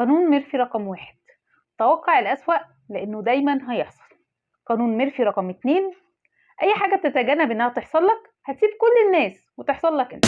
قانون ميرفي رقم 1، توقع الأسوأ لأنه دايما هيحصل. قانون ميرفي رقم 2، أي حاجة بتتجنب إنها تحصل لك هتسيب كل الناس وتحصل لك أنت.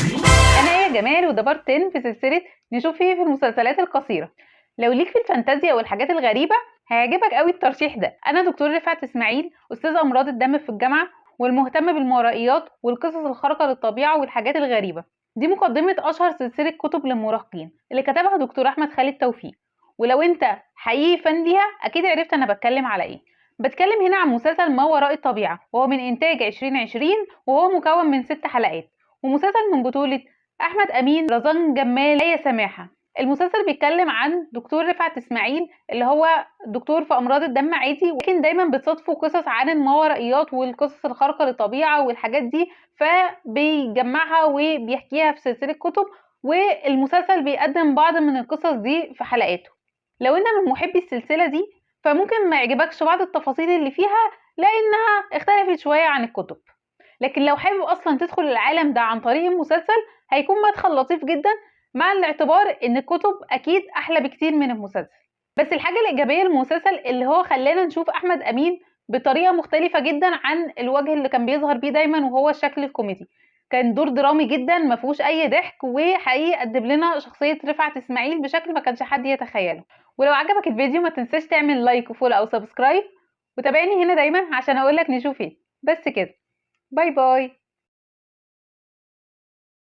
أنا آية جمال، وده part 10 في سلسلة نشوف إيه في المسلسلات القصيرة. لو ليك في الفانتازيا والحاجات الغريبة هيعجبك قوي الترشيح ده. أنا دكتور رفعت إسماعيل، أستاذ أمراض الدم في الجامعة والمهتم بالمرئيات والقصص الخارقة للطبيعة والحاجات الغريبة. دي مقدمة أشهر سلسلة كتب للمراهقين اللي كتبها دكتور أحمد خالد توفيق، ولو أنت حقيقي fan ليها أكيد عرفت أنا بتكلم على إيه. بتكلم هنا عن مسلسل ما وراء الطبيعة، وهو من إنتاج 2020، وهو مكون من 6 حلقات، ومسلسل من بطولة أحمد أمين، رزان جمال، آية سماحة. المسلسل بيتكلم عن دكتور رفعت إسماعيل اللي هو دكتور في أمراض الدم عادي، ولكن دايما بتصادفه قصص عن الماورائيات والقصص الخارقة للطبيعة والحاجات دي، فبيجمعها وبيحكيها في سلسلة كتب، والمسلسل بيقدم بعض من القصص دي في حلقاته. لو انت من محبي السلسلة دي فممكن ما يعجبكش بعض التفاصيل اللي فيها لأنها اختلفت شوية عن الكتب، لكن لو حابب أصلا تدخل العالم ده عن طريق المسلسل هيكون مدخل لطيف جدا، مع الاعتبار ان الكتب اكيد احلى بكتير من المسلسل. بس الحاجة الايجابية للمسلسل اللي هو خلانا نشوف احمد امين بطريقة مختلفة جدا عن الوجه اللي كان بيظهر بيه دايما، وهو الشكل الكوميدي. كان دور درامي جدا ما فيهوش اي ضحك، وحقيقي قدم لنا شخصية رفعت اسماعيل بشكل ما كانش حد يتخيله. ولو عجبك الفيديو ما تنساش تعمل like و follow او subscribe، وتابعني هنا دايما عشان اقولك نشوف ايه. بس كده، bye bye.